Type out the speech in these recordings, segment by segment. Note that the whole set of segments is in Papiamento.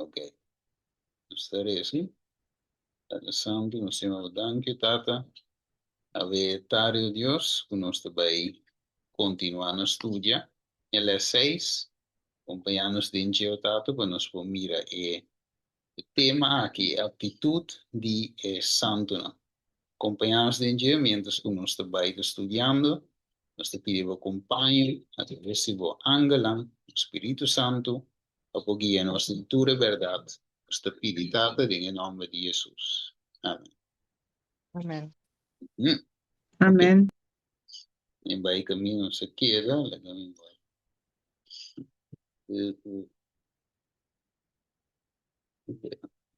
Ok. Nos ta resa. Tata Santu, nos ta yama bo danki, Tata. Awe tardi, o Dios, ku nos ta bai kontinuá na studia e les seis. Kompañá nos den dje, o Tata, pa nos por mira e tema aki, e aktitut di e santunan. Kompañá nos den dje miéntras ku nos ta bai ta studiando. Nos ta pidi bo kompaño atraves di bo angelnan, bo Spiritu Santu, pa por guia nos den tur e bèrdat. Nos ta pidi, Tata, den e nòmber di Hesus. Amen. Amen. Mm. Amen. Mi bai camino se keda, laga mi bai.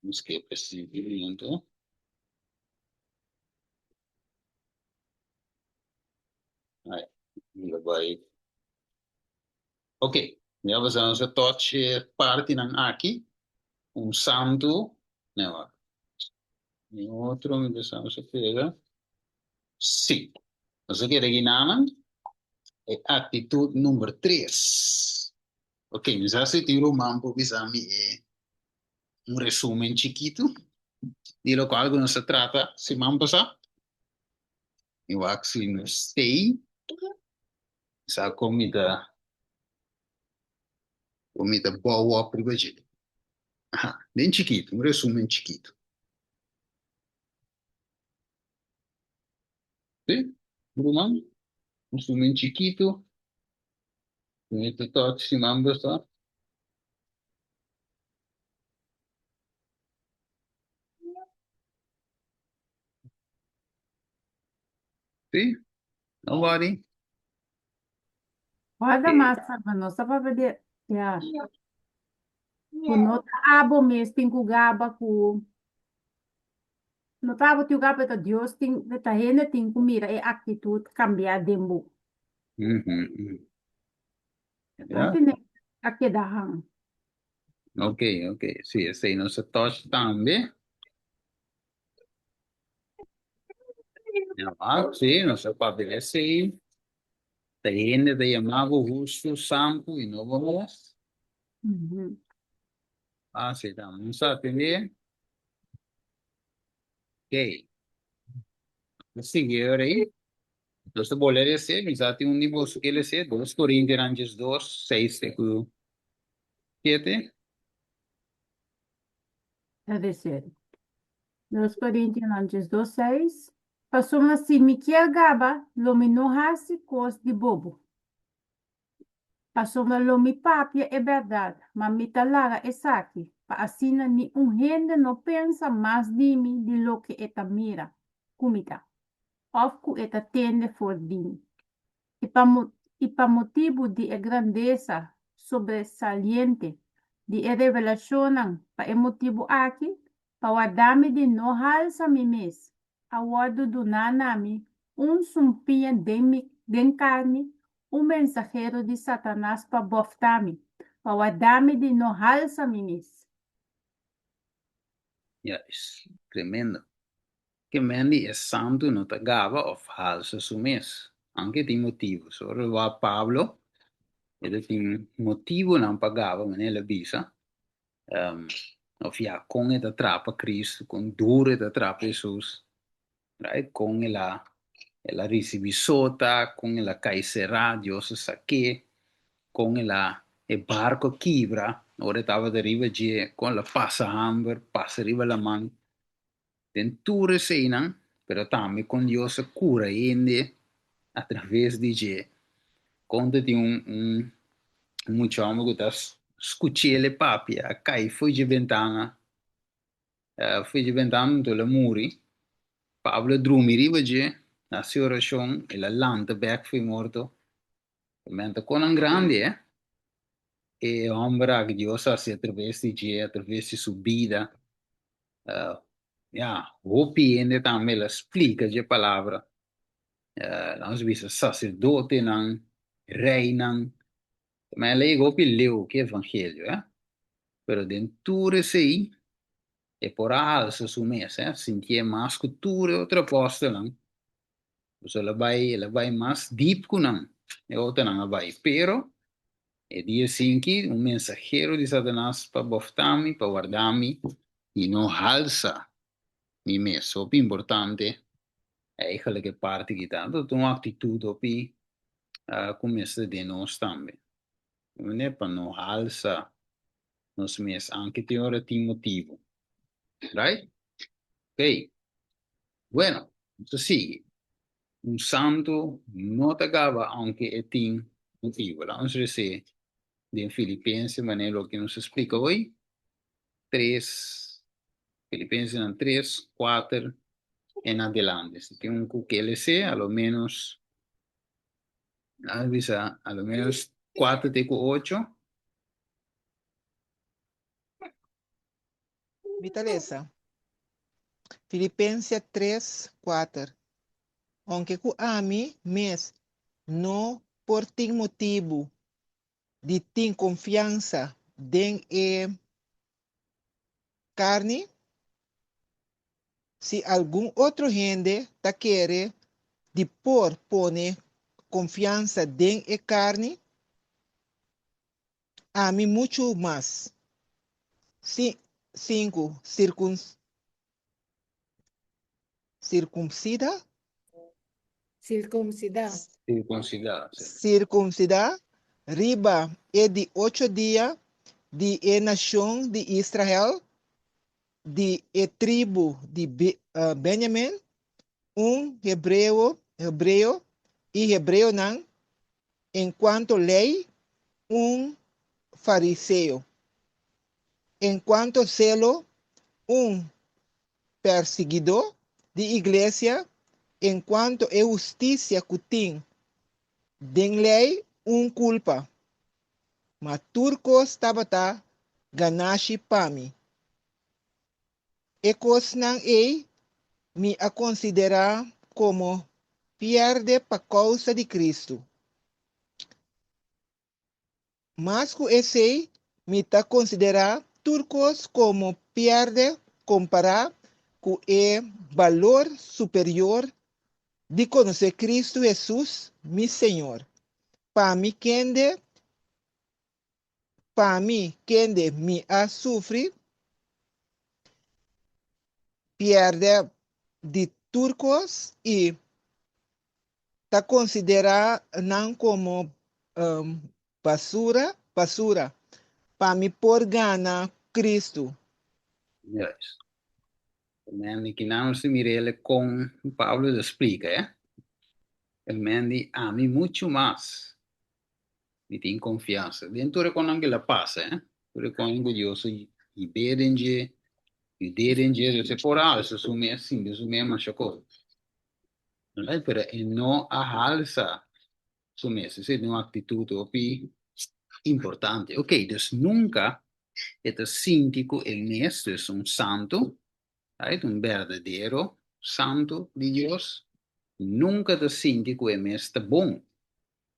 Mi skip e siguiente. Ai, mi lo bai. Ok, ya basa nos a touch e partinan aki. Un santu, nee wak. Mi otro mi basa nos a keda. Sí, nos a keda ginanan. E actitud number tres. Ok, mi sa si tin ruman por bisa mi e un resumen chikitu di lokual ku nos a trata siman pasá. Mi wak si nos stay. Sa kon mi ta kon mi ta bou op riba dje. Aha, den chikitu, un resumen chikitu. Sí, ruman, un resumen chikitu. Mi ta touch siman pasá. Sí? Nobody? Guarda Ok. mas, Salva, nos ta papia di, ya. Ku no ta abo mes tin ku gaba ku, no ta abo tin ku gaba, ta Dios tin, ta hende tin ku mira e aktitut kambia den bo. Mhm. E Ya. parti ne a keda han. Ok, ok. Sí, esei nos a touch tambe. Ja, sí, nos a papia di esei. Ta hende ta yama bo hustu, santu i no bo mes. Mhm. Ah, sí, tambe nos a atendé. Ok. Nos sigui ora ei. Nos ta bolbe lese, mi sa tin un di boso ke lese, Dos Korintianan 12, 6 te ku 7. Ta desir. Dos Korintianan 12, 6, Pasobra si mi kier gaba, lo mi no hasi kos di bobo. Pasobra lo mi papia e bèrdat, ma mi ta laga esaki, pa asina ni un hende no pensa mas di mi di loke e ta mira ku mi ta, òf ku e ta tende for di mi. I pa i pa motibu di e grandesa sobresaliente di e revelashonnan pa e motibu aki, pa warda mi di no halsa mi mes, a wòrdu duná na mi un sumpiña den mi den karni, un mensahero di Satanas pa bòfta mi, pa warda mi di no halsa mi mes. Juist, tremendo. Ke men di e santu no ta gaba òf halsa su mes, aunke tin motibu. So ora wak Pablo, e ta tin motibunan pa gaba, manera el a bisa, òf ya kon e ta trapa Cristo, kon duru e ta trapa Hesus, right? Kon el a el a risibí sota, kon el a kai será, Dios a sak'é, kon el a e barko a kibra ora e tabata riba dje, kon el a pasa hamber, pasa riba laman. Den tur eseinan, pero tambe kon Dios a kura hende a traves di dje. Kon ta tin un un un mucha homber ku ta skuch'el e papia, a kai fo'i dje bentana, fo'i dje bentana anto el a muri. Pablo a drumi riba dje, hasi orashon, el a lanta bèk fo'i morto. Men ta konan grandi, eh. E homber aki Dios a hasi a traves di dje, a traves di su bida. Ya, hopi hende tambe el a splika dje palabra. Nos bisa saserdotenan, reinan. Ma el a yega hopi leu ku e evangelio, eh. Pero den tur esei e por a halsa su mes, eh, sintié mas ku tur e otro apòstelnan. Pasobra el a bai, el a bai mas dip ku nan, e otronan a bai. Pero. E dia sinki, un mensahero di Satanas pa bofta mi, pa warda mi i no halsa mi mes. Hopi importante eigenlijk e parti aki ta. Ta un actitud hopi cu mester den nos tambe. Pa no halsa nos mes, aunke tin ora tin motibo. Right? Ok. Bueno, nos ta sigui. Un santu no ta gaba aunke e tin motibu. Laga nos res'é den Filipense manera loke nos a splika hoy. Tres, Filipensenan tres, kuater en adelante. Si tin un ku ke les'é, a lo ménos, laga nos bisa, a lo ménos kuater te ku ocho. Mi ta lesa. Filipensia tres, kuater, Ounke ku ami mes no por tin motibu di tin konfiansa den e karni, si algun otro hende ta kere di por pone konfiansa den e karni, Ami muchu mas. Si, sinku, sirkuns, sirkumsida? Sirkumsidá. Sirkunsidá, si. Sirkumsidá riba e di ocho dia di e nashon di Israel, di e tribu di Benjamin, un hebreo, hebreo i hebreonan, en cuanto ley, un fariseo, en cuanto celo, un persiguidó di iglesia, en cuanto e husticia cu tin den ley, un culpa. Ma tur cos tabata ganashi pa mi. E kosnan ei mi a konsiderá komo pièrdè pa kousa di Kristu. Mas ku esei, mi ta konsiderá tur kos komo pièrdè kompará ku e balor superior di konosé Kristu Hesus, mi Señor, pa mi kende Pa mi, kende mi a sufri pierde di tur kos i ta konsiderá nan komo basura, basura, pa mi por gana Kristu. Juist. Men di kinan nos ta mir'el kon Pablo ta splika, eh. El men di, Ami muchu mas. Mi tin konfiansa den tur e konan ku el a pasa, eh. Tur e konan ku Dios a hib'é den dje, yud'é den dje, Dios e por a halsa su mes, sinti su mes masha kos. Right? Pero e no a halsa su mes. Esei ta un aktitut hopi importante. Ok, dus nunka e ta sinti ku e mes, dus un santu, right? Un berdadero santu di Dios, nunka ta sinti ku e mes ta bon.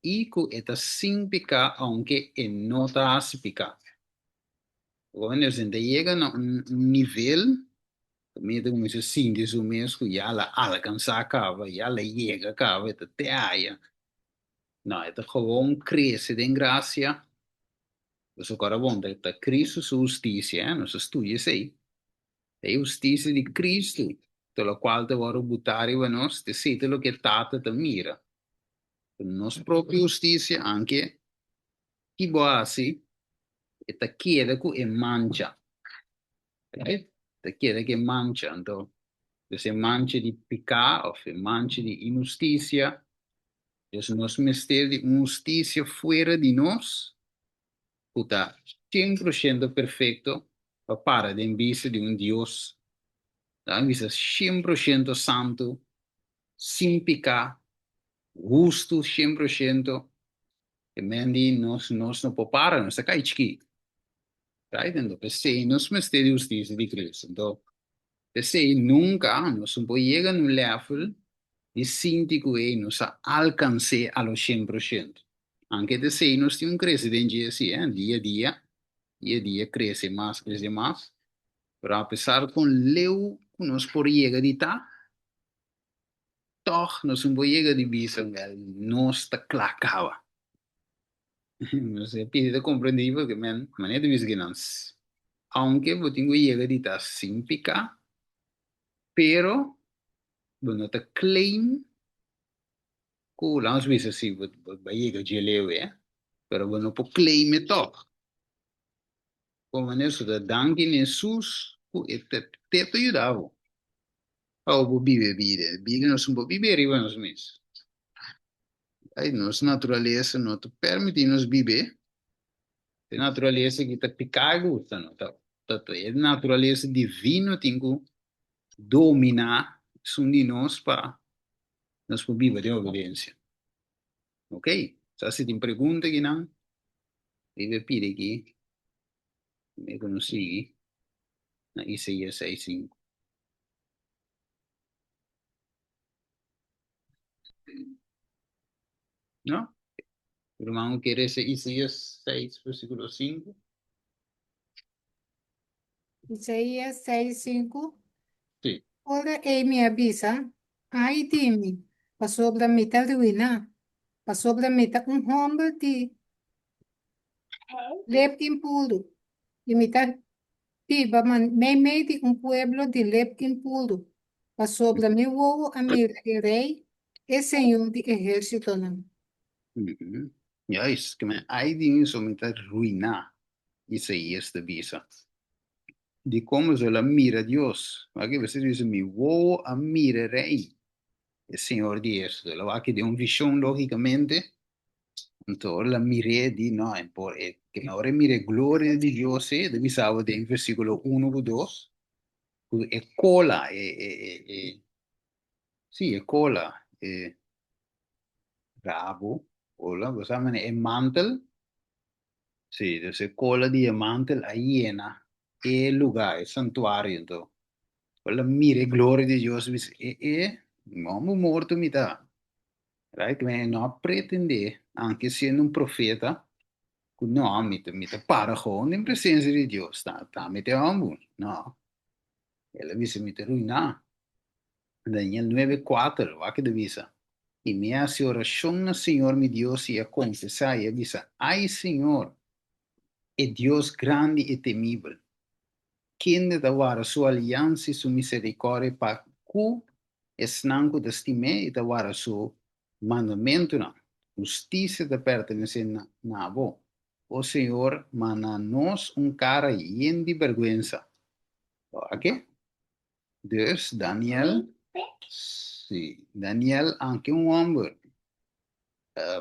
I ku e ta sin piká ounke e no ta hasi piká. Ora nos ta yega na un nivel kaminda ta kuminsá sinti su mes ku ya el a alkansá kaba, ya el a yega kaba, e ta te aya. No, e ta gewoon krese den grasia. Pasobra ora bon ta Kristu su hustisia, nos a studia esei. Ta e hustisia di Kristu ta lokual ta wòrdu butá riba nos, ta esei ta loke e Tata ta mira. Nos propio hustisia, anke ki bo hasi, e ta keda ku e mancha. Right? Ta keda ku e mancha. Anto, dus e mancha di piká òf e mancha di inhustisia. Dus nos mester di un hustisia fuera di nos ku ta shen por shento perfekto pa para den bista di un Dios, laga mi bisa shen por shento santu, sin piká, hustu shen por shento, e men di nos nos no por para, nos ta kai chikí. Right? Anto p'esei nos mester di hustisia di Cristo. Anto p'esei nunka nos no por yega na un level di sinti ku ei nos a alkans'é a lo shen por shento. Anke t'esei nos tin un krese den dje si, eh, dia dia, dia dia krese mas, krese mas. Pero apesar kon leu ku nos por yega di ta, Tòg nos un por yega di bisa, wèl, nos ta kla kaba. No sé, pidi ta komprendí porque men manera ta bisa kinan, aunke bo tin ku yega di ta sin piká, pero bo no ta claim ku laga nos bisa si bo bo a yega dje leu e, pero bo no por claim e tòg. Por manera su ta danki na Hesus ku e ta te ta yuda bo pa bo biba e bida. E bida nos no por biba riba nos mes. Ay, nos naturalesa no ta permití nos biba. E naturalesa ki ta piká i gusta no ta ta ta e naturalesa divino tin ku dominá esun di nos pa nos por biba den obedensia. Ok, sa si tin pregunta kinan, riba e pidi aki, me ku nos sigui na Isaías 6, 5. No? Ruman ku kier lesa Isaías 6, versíkulo 5? Isaías 6, 5. Sí. Ora ei mi a bisa, Ai di mi, pasobra mi ta ruiná, pasobra mi ta un hòmber di lep impuru, i mi ta biba meimei di un pueblo di lep impuru, pasobra mi wowo a mira e Rei, e Señor di ehérsitonan. Juist, ke men ai di mi, so mi ta ruiná, Isaías ta bisa. Dikon boso la mira Dios? Wak e versíkulo bisa, Mi wowo a mira e Rei, e Señor di ehérsito. El a wak den un vishon, lógikamente. Anto ora el a mir'é, di, No, e por e, ke ora e mira e gloria di Dios ei, e ta bisa bo den versíkulo uno ku dos, ku e kola, e, e, e, e, sí, e kola, e rabo, kola, bo sa manera e mantel, Sí, dus e kola di e mantel a yena e lugá, e santuario. Anto, ora el a mira e gloria di Dios, el bisa, E, e, un hòmber morto mi ta. Right? Mi no a pretendé, anke siendo un profeta, ku no, mi ta, mi ta para gewoon den presensia di Dios. Ta, ta mi ta e hòmber. No. El a bisa, mi ta ruiná. Daniel nuebe kuater, wak e ta bisa, I mi a hasi orashon na Señor mi Dios i a konfesá i a bisa, Ai, Señor, e Dios grandi i temibel, kende ta warda su aliansa i su miserikòrdia pa ku esnan ku ta stim'é i ta warda su mandamentunan. Hustisia ta pertenesé na bo, o Señor, ma na nos un kara yen di bèrgwensa. Wak e? Dus Daniel, sí, Daniel anke un homber,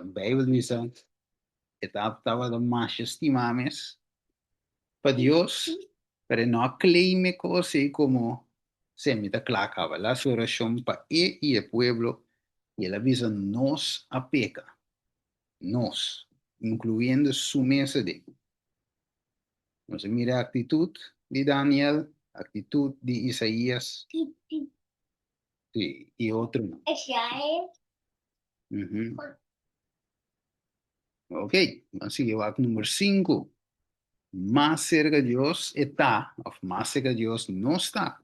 Bijbel bisa e tabata masha stimá mes pa Dios, pero e no a claim e kos ei komo se mi ta kla kaba. El a hasi orashon pa e i e pueblo i el a bisa nos a peka, nos, inkluyendo su mes aden. Nos a mira aktitut di Daniel, aktitut di Isaías sí, i otronan. Mhm. Ok, nos sigui wak number sinku. Mas serka Dios e ta, òf mas serka Dios nos ta,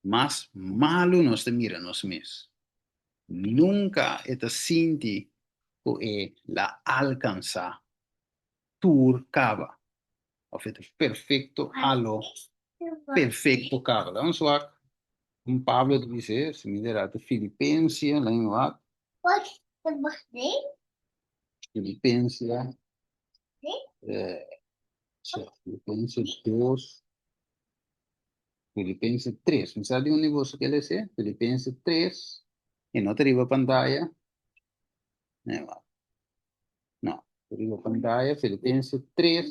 mas malu nos ta mira nos mes. Nunka e ta sinti ku e la alkansá tur kaba of e ta perfecto alo perfecto kaba. Laat ons wak un Pablo ta bisa, si mi dera ta Filipensia, laat me wak. Filipensia, eh, Filipensia 2, Filipensia 3. Mi sa di un boso ke lese? Filipensia 3, e no ta riba pantaya. Nee, wak. No, riba pantaya, Filipense 3,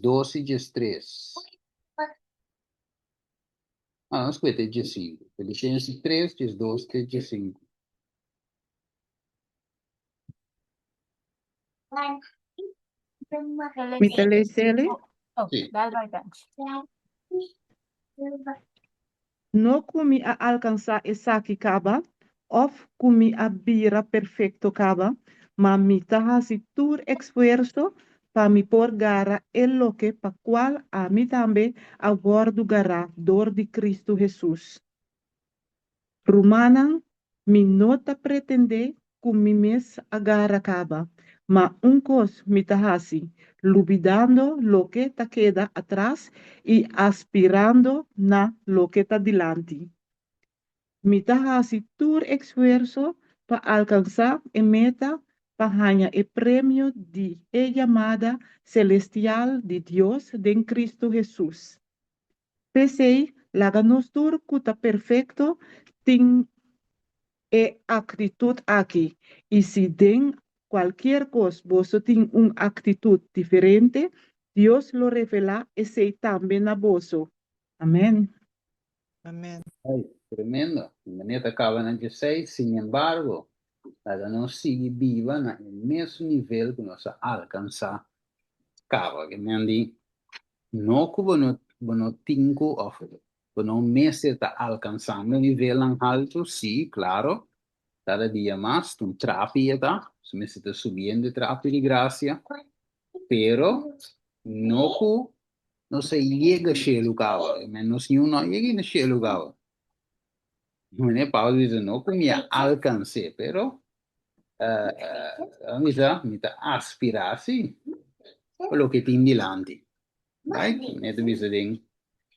12 i 13. Ah, nos kuete 15. Filipense 3, 12 te 15. Mi ta lesele. Oh, Sí. dal bai Bench. No ku mi a alkansá esaki kaba òf ku mi a bira perfekto kaba, ma mi ta hasi tur esfuerso pa mi por gara e loke pa kual ami tambe a wòrdu gará dor di Kristu Hesus. Rumannan, mi no ta pretendé ku mi mes a gara kaba. Ma un kos mi ta hasi, lubidando loke ta keda atras i aspirando na loke ta dilanti. Mi ta hasi tur esfuerso pa alkansá e meta pa haña e premio di e yamada selestial di Dios den Kristu Hesus. P'esei, laga nos tur ku ta perfekto tin e aktitut aki, i si den kualkier kos boso tin un aktitut diferente, Dios lo revelá esei tambe na boso. Amèn. Amèn. Ay, tremendo. E manera ta kaba na djeseis, sin embargo, laga nos sigui biba na e mesun nivel ku nos a alkansá kaba. Ke men di, no ku bo no bo no tin ku òf bo no mester ta alkansando nivelnan haltu, sí, klaro, kada dia mas ta un trapi e ta, nos mester ta subiendo e trapi di grasia, pero no ku nos a yega shelu kaba, nos niun no a yega na shelu kaba. Manera Pablo bisa, no ku mi a alkans'é, pero a bisa, mi ta aspirá sí pa loke tin dilanti. Right? Manera ta bisa den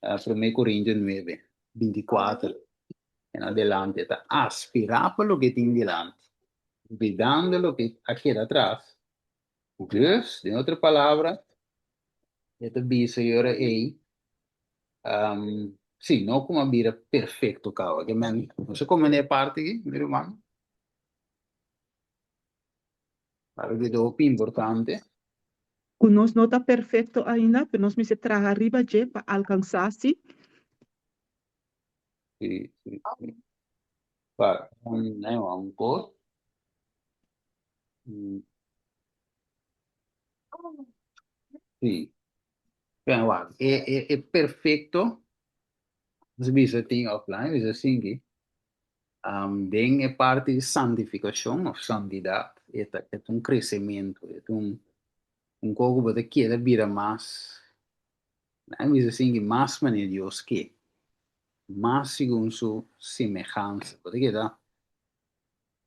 Promé Korintio nuebe, binti kuater en adelante, ta aspirá pa loke tin dilanti, olvidando loke a keda atras. Dus, den otro palabra, e ta bisa e ora ei, sí, no ku a bira perfekto kaba. Ke men, no sa komo e parti aki, mi ruman. Algo ku ta hopi importante. Ku nos no ta perfekto ainda, pero nos mester traha riba dje pa alkansá si. Sí, sí, sí. Pa, un, un kos. Sí. Pero wak, e, e, e perfecto, nos bisa tin offline, bisa sinki, um, den e parti di santificacion of santidad, e ta, e ta un crecemento, e ta un, un kos ku bo ta keda bira mas, nan bisa sinki, mas manera Dios ke, mas segun su semehansa. Bo ta keda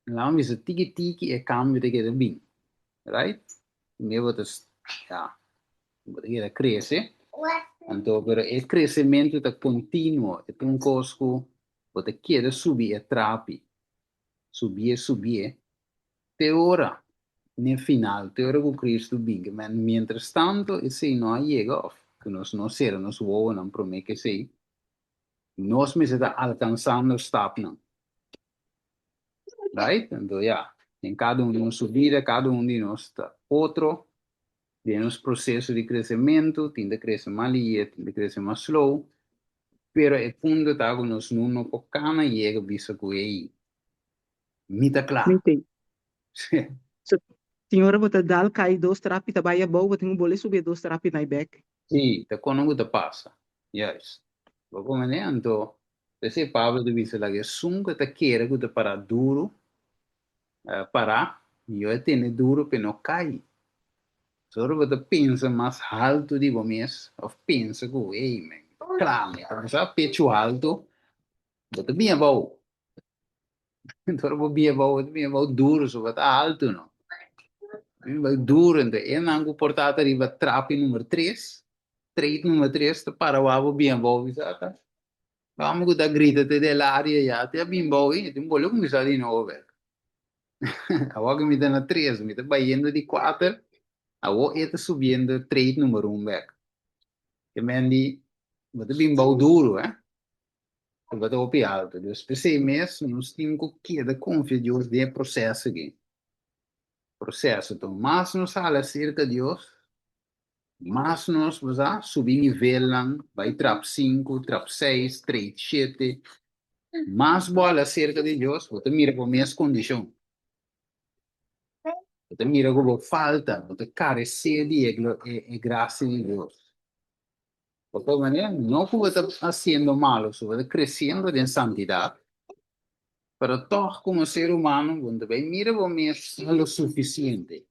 Laat me bisa tiki tiki e cambio ta keda bin. Right? Primero bo ta, ja, bo ta keda crece. Anto, pero e crecemento ta continuo. E ta un cos cu bo ta keda subi e trapi. Subié, subié. Te ora, n'e final, te ora cu Cristo bin. Ke men, mientras tanto esey no a yega of cu nos no cera nos wowonan prome cu esey, nos mester ta alcansando stapnan. Right? Anto ya, den kada un di nos su bida, kada un di nos ta otro den nos proseso di kresementu, tin ta krese mas lihe, tin ta krese mas slow, pero e punto ta ku nos no no por kana yega bisa ku ey, mi ta kla. Mi tin. So, tin ora bo ta dal kai dos trapi ta bai abou, bo tin ku bole subi e dos trapi nai bek. Sí, ta kono ku ta pasa. Juist. Bo komprende? Anto, P'esei Pablo ta bisa laga esun ku ta kere ku ta pará duru, pará, mihó e tene duru p'e no kai. Ora bo ta pensa mas haltu di bo mes òf pensa ku, ey, mi ta kla, mi ta kuminsá pechu haltu, bo ta bin abou. Ora bo bin abou, bo ta bin abou duru, so bo ta haltu no. Bin abou duru, enton enan ku por ta riba trapi number tres, Trade number tres ta para wak bo bin abou bisa ata. Amo ku ta grita te den laria ya te a bin bou i tin bole kuminsá di nobo bek. Awor ku mi ta na tres mi ta bayendo di kuater awor e ta subiendo trade number un bek. Ke men di bo ta bin bou duru eh. Bo ta hopi alto. Dus p'esei mes nos tin ku keda konfia Dios den e proseso aki. Proseso. Enton mas nos hala serka Dios Mas nos bo sa subi nivelnan, bai trap sinku, trap seis, treit, shete. Mas bo hala serka di Dios, bo ta mira bo mes kondishon. Bo ta mira ku bo falta, bo ta karesé di e e grasia di Dios. Bo ta manera, no ku bo ta hasiendo malo, so bo ta kresiendo den santidat, pero tòg komo ser humano bo no ta bai mira bo mes lo sufisiente.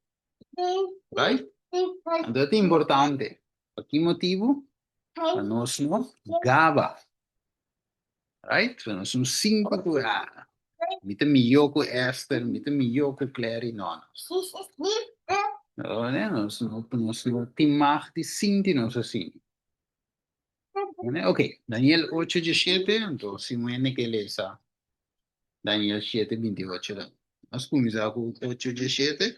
Right? Anto ta importante. Pa ki motibu? Pa nos no gaba. Right? Pa nos no sinti ku ah, mi ta mihó ku Esther, mi ta mihó ku Clary. No, no. No, nos no, nos no tin mag di sinti nos asina. Ok, Daniel 8, 17, anto si un hende ke lesa Daniel 7, 28 dan. Nos kuminsá ku 8, 17.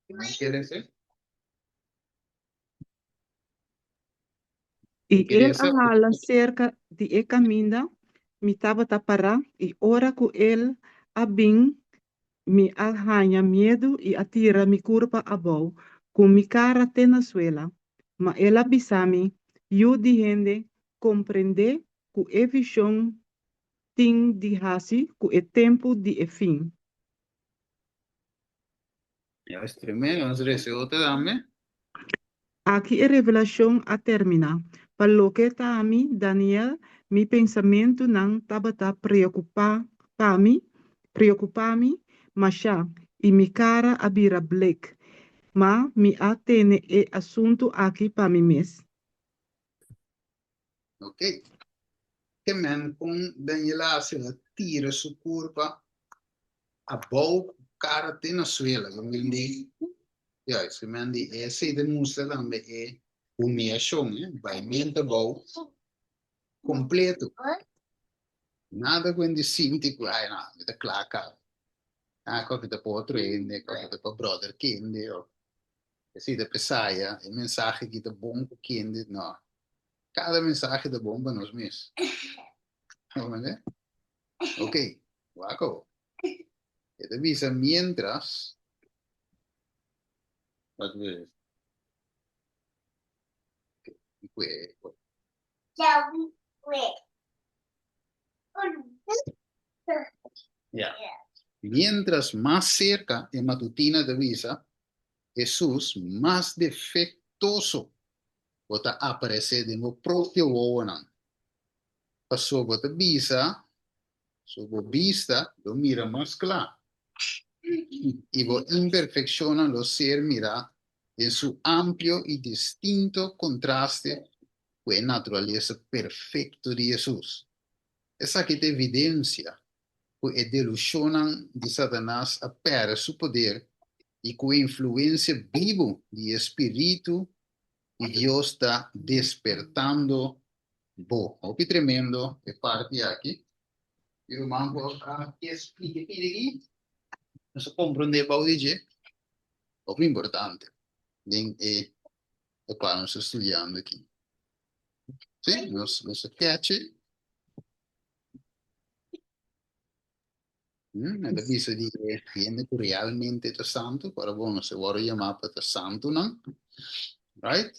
Ken ke lesa? I el a hala serka di e kaminda mi tabata pará, i ora ku el a bin mi a haña miedu i a tira mi kurpa abou, ku mi kara te na suela. Ma el a bisa mi, Yu di hende, komprendé ku e vishon tin di hasi ku e tempu di e fin. Ya es tremendo, nos rece otro tambe. Aki e revelashon a terminá. Pa loke ta ami, Daniel, mi pensamentunan tabata preokupá pa mi, preokupá mi mashá, i mi kara a bira blek. Ma mi a tene e asuntu aki pa mi mes. Ok. Ke men kon Daniel a hasi? El a tira su kurpa abou ku kara te na suela. Ke men di, ya, ke men di esei ta mustra tambe e humiashon, eh, baimentu abou kompleto. Nada ku hende sinti ku, ai no, mi ta kla kaba. Ah, ku ta pa otro hende, ku ta pa brother kende, of esei ta pesaya, e mensahe aki ta bon ku kende, no. Kada mensahe ta bon pa nos mes. Comprende? Ok, wak awo. E ta bisa mientras. Wat wil Ja. Mientras mas cerca e matutina ta bisa, Hesus mas defectoso bo ta aparesé den bo propio wowonan. Pasobra bo ta bisa, so bo bista lo mira mas kla, i bo imperfekshonnan lo ser mirá den su amplio i distinto kontraste ku e naturalesa perfekto di Hesus. Esaki ta evidensia ku e delushonnan di Satanas a pèrdè su poder i ku e influensia bibu di e spiritu di Dios ta despertando bo. Hopi tremendo e parti aki. Mi ruman por a ke splika e pidi aki? Nos a komprondé bou di dje. Hopi importante den e lokual nos ta studiando aki. Sí, nos nos a catch e. Mm, e ta bisa di e hende ku realmente ta santu, pero bon, nos e wòrdu yamá pa ta santunan. Right?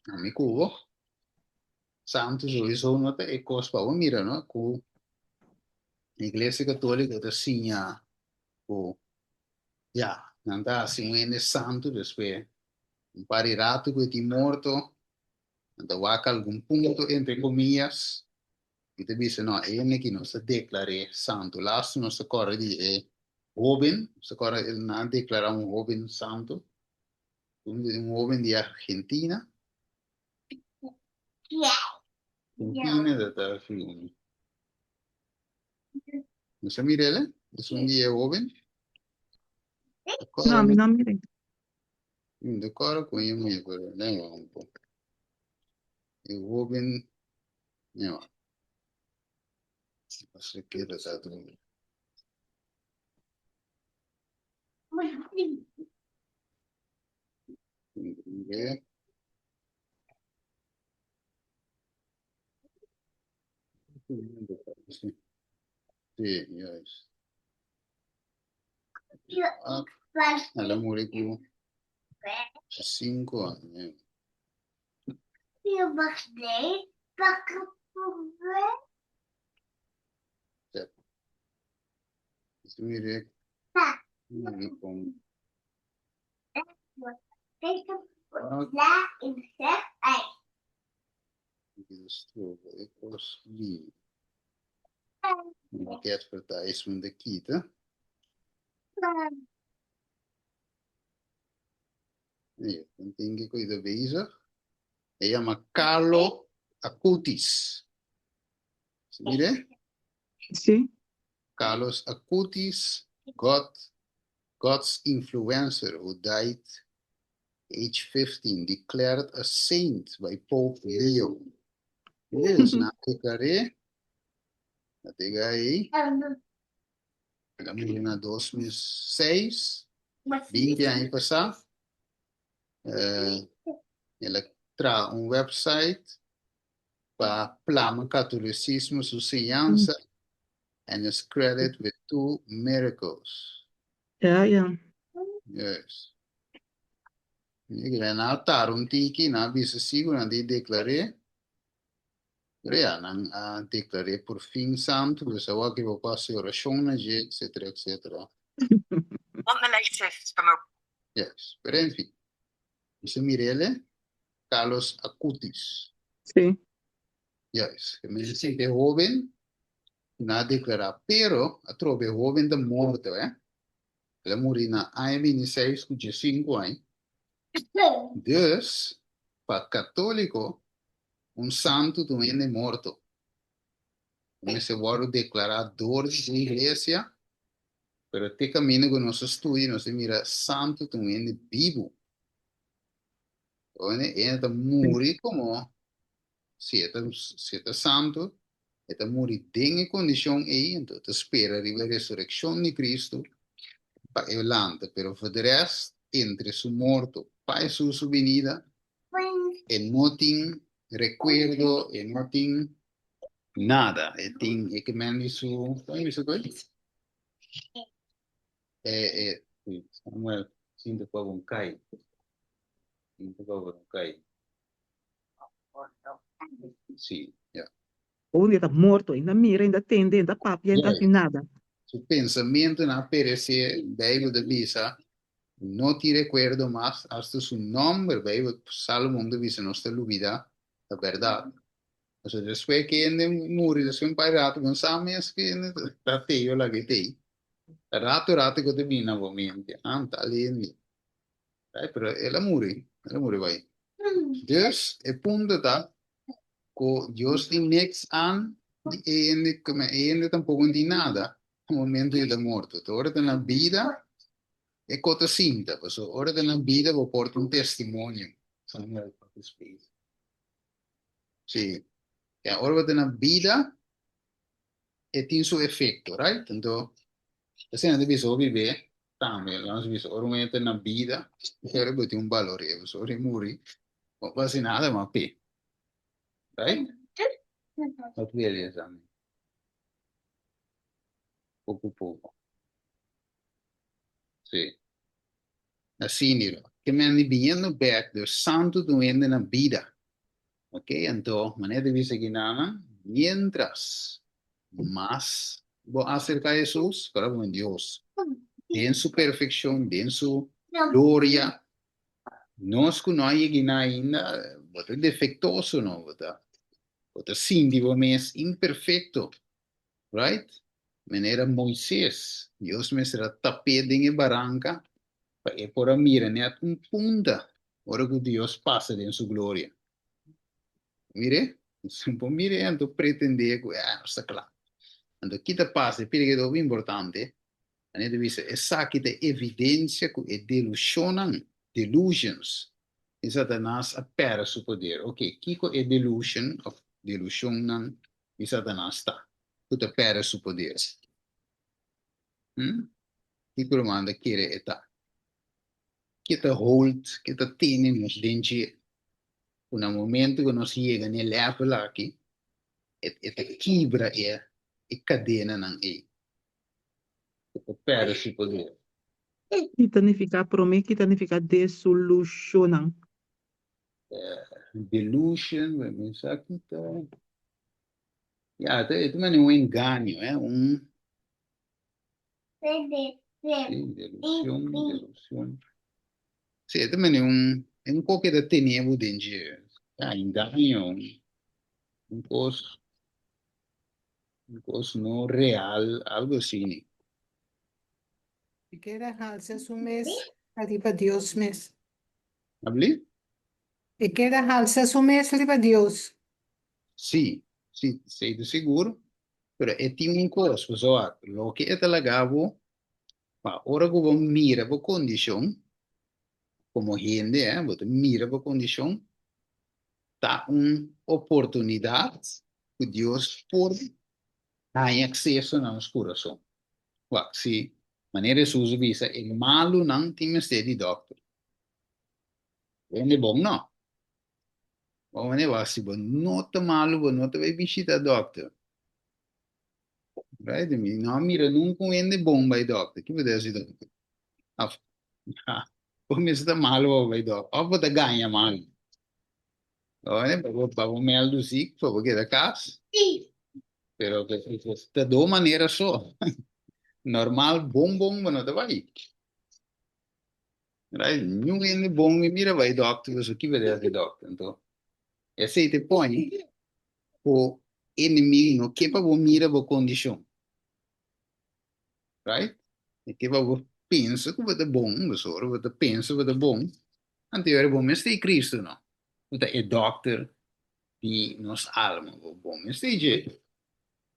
Ami ku bo. Santu sowieso no ta e kos pa bo mira, no? Ku Iglesia Katóliko ta siña ku ya, nan ta hasi un hende santu despues un par di ratu ku e tin morto, nan ta wak algun punto entre komillas I ta bisa, No, e hende aki nos ta deklar'é santu. Lastu nos ta kòrda di e hóben, nos ta kòrda nan a deklará un hóben santu, un hóben di Argentina. Argentina ta ta fiumi. Nos a mira el, esun di e hóben? No, mi no a mir'é. Mi ta kòrda ku e muhé, pero lei wak un poko. E hóben Ja. Als ik keer dat doen. Sí, juist. Ah, el a muri ku 5 aña. Advertisement ta kita. Nee, dan tin ke koe ta bezig. E yama Carlo Acutis. Si mire? Sí. Carlos Acutis, God. God's influencer who died age 15, declared a saint by Pope Leo. Dus nan a deklar'é, a tega ei, el a muri na 2006, 20 aña pasá. El a traha un website pa plama catolicismo su siñansa and is credited with two miracles. Ja, ja. Yes. Nan a tar un tiki, nan a bisa si ku nan tin deklar'é. Pero ya, nan a deklar'é por fin santu, pues awor aki bo por hasi orashon na dje, etcetera, etcetera. Yes, pero en fin. Nos a mir'el, Carlos Acutis. Sí. Yes, e mester sinti e hoben, nan a deklará, pero atrobe e hoben ta morto, eh. El a muri na aña bintiseis ku diesinku aña. Dus, pa katóliko, un santu ta un hende morto. E mester wòrdu deklará dor di e iglesia, pero te kaminda ku nos a studia nos a mira santu ta un hende bibu. E hende ta muri komo si e ta si e ta santu, e ta muri den e kondishon ei, anto e ta spera riba e resurekshon di Kristu pa e lanta. Pero for de rest, entre su morto pa Hesus su binida, e no tin rekuerdo, e no tin nada. E tin e ke men di su, kon e bisa ku ei? E, e, Samuel, sinta pa bo kai. Sinta pa bo kai. Sí, ya. Un dia ta morto, e no mira, e no tende, e no papia, e no hasi nada. Su pensamentonan a peresé, Bijbel ta bisa, no tin rekuerdo mas, asta su nòmber, Bijbel, Salomon ta bisa, nos ta lubidá, ta bèrdat. Pasobra despues ke hende muri, despues un par di ratu, bo no sa mes ke hende ta tei o laga e tei. Ta ratu ratu ku ta bini na bo mente, ah, tal hende. Ay, pero el a muri, el a muri bai. Dus, e punto ta ku Dios tin niks aan di e hende, ku e hende tampoko no tin nada na momento di ta morto. Ta ora ta na bida e ko ta sinta, pasobra ora ta na bida bo por ta un testimonio. Samuel, Sí. Ya, ora bo ta na bida e tin su efecto, right? Anto, asina ta bisa hopi be tambe, lo nos bisa ora un hende ta na bida, ora bo tin un balor e, pasobra ora e muri, bo no por hasi nada mas p'e, right? Wat wil je, Sammy? Poco poco. Sí. Asina, lo. Ke men di biniendo bek, dus santu ta un hende na bida. Ok, anto, manera ta bisa aki nan, mientras mas bo acerca Hesus, ora bo Dios, den su perfeccion, den su gloria, nos cu no a yega na ainda, bo ta defectoso, no? Bo ta, bo ta sinti bo mes imperfecto, right? Manera Moises, Dios mester a tap'é den e baranca pa e por a mira net un punta ora cu Dios pasa den su gloria. Mir'é? Nos no por mir'é anto pretendé cu eh, nos ta cla. Anto ki ta pasa? E pida ki ta hopi importante. Anto ta bisa esaki ta evidencia cu e delusionnan, delusions, di Satanas a perde su poder. Ok, kico e delusion of delusionnan di Satanas ta cu ta perde su poder? Hm? Kiko lo manda kere e ta? Ke ta hold, ke ta tene nos den dje? Ku na momento ku nos yega n'e level aki, e, e ta kibra e, e kadenanan ei. E ta perde su poder. Ki ta nifiká promé? Ki ta nifiká desolushonnan? Delusion, mi sa ki ta. Ya, e ta manera un engaño, eh, un. Sí, delusion, delusion. Sí, e ta manera un, un kos ke ta tene bo den dje. Ya, engaño, un kos, un kos no real, algo asina. E keda halsa su mes riba Dios mes. Abli? E keda halsa su mes riba Dios. Sí, sí, sí, ta sigur. Pero e tin un kos, pasobra loke e ta laga bo. Ma ora ku bo mira bo kondishon, komo hende, eh, bo ta mira bo kondishon, ta un oportunidat ku Dios por haña akseso na nos kurason. Wak, si, manera Hesus a bisa, e malunan tin mester di dòkter. Hende bon no. Bo manera, wak, si bo no ta malu, bo no ta bai bishita dòkter. Right? Mi no a mira nunca un hende bon bai dòkter. Ki bo ta hasi dòkter? Of, bo mester ta malu pa bo bai dòkter. Of bo ta gaña malu. Oye, pa bo, pa bo meldu ziek, pa bo keda kas. Pero ta do manera so. Normal bon bon bo no ta bai. Right? Niun hende bon mi mira bai dòkter, pasobra ki bo ta hasi dòkter? Anto, esei ta e point ku enemigu no ke pa bo mira bo kondishon. Right? E ke pa bo pensa ku bo ta bon, pasobra bo ta pensa bo ta bon, anto e ora bo mester e Cristo no, ku ta e dòkter di nos alma. Bo bo mester e dje.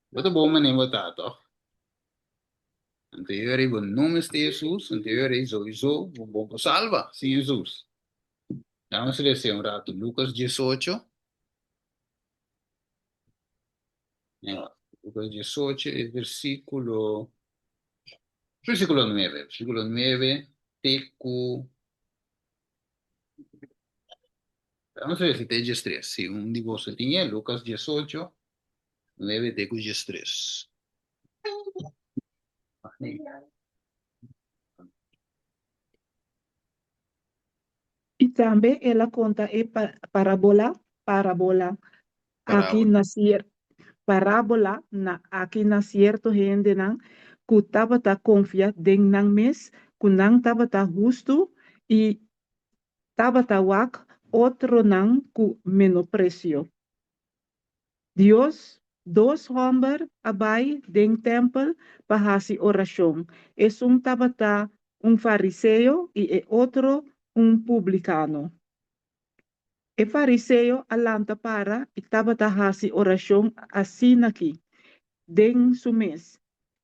Bo ta bon manera bo ta, tòg? Anto e ora bo no mester Jesus, anto e ora souiso bo bo por salba sin Jesus. Damos lesa un ratu Lucas 18. Lucas 18, e versículo, versículo 9, versículo 9, te ku, vamos a ver si te 13, si un di boso tin, Lucas 18, 9 te ku 13. I tambe el a konta e parabola, parabola, aki na sier, parabola na aki na sierto hendenan ku tabata konfia den nan mes ku nan tabata hustu i tabata wak otronan ku menopresio. Dios, dos hòmber a bai den tèmpel pa hasi orashon, esun tabata un fariseo i e otro un publikano. E fariseo a lanta para i tabata hasi orashon asin'aki den su mes,